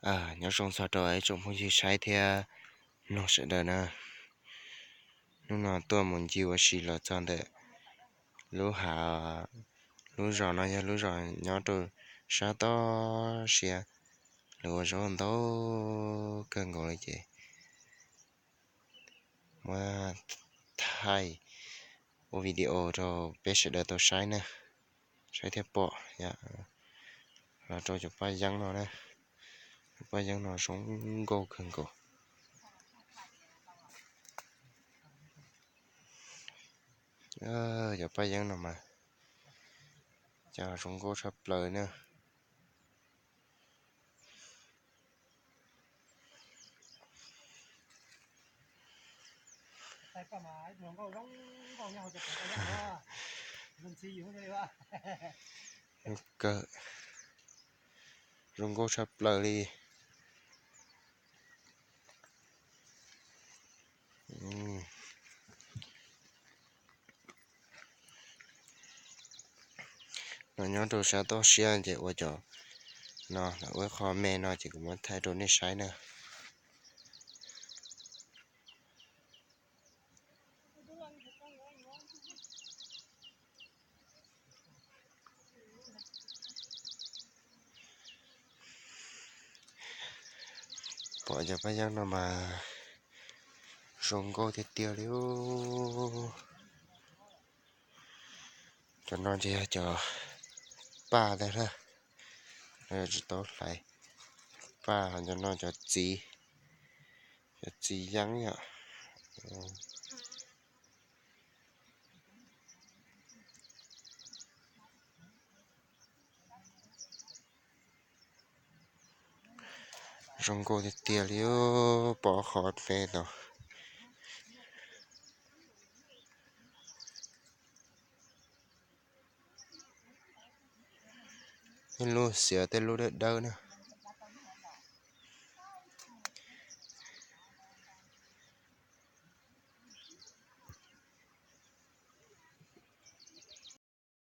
Nyob zoo txog rau ib tsoom phooj ywg saib thiab mloog sawv daws na. Hnub no tuaj mus ncig ua si los txog ntawm lub hav, lub zos no yog lub zos nyob rau sab toj siab, lawv ua zaub ntau kawg nkaus li ces muab thaij ua video rau peb sawv daws tau saib na, saib thiab pom. Los rau cov paj yeeb no na, cov paj yeeb no zoo nkauj kawg nkaus. Cov paj yeeb no mas cas zoo nkauj tshaj plaws na. Kawg, zoo nkauj tshaj plaws li. No nyob rau sab toj siab ces ua cov no lawv ua qho me no ces kuv muab thaij rau nej saib na. Pom cov paj yeeb no mas zoo nkauj tiag tiag li. Cov no ces yog cov paj ntag na, tsis tau hlais paj. Cov no cov txiv, cov txiv yeeb yom. Zoo nkauj tiag tiag li, pom qhov me no. Tej lub xiav tej lub dawb dawb na.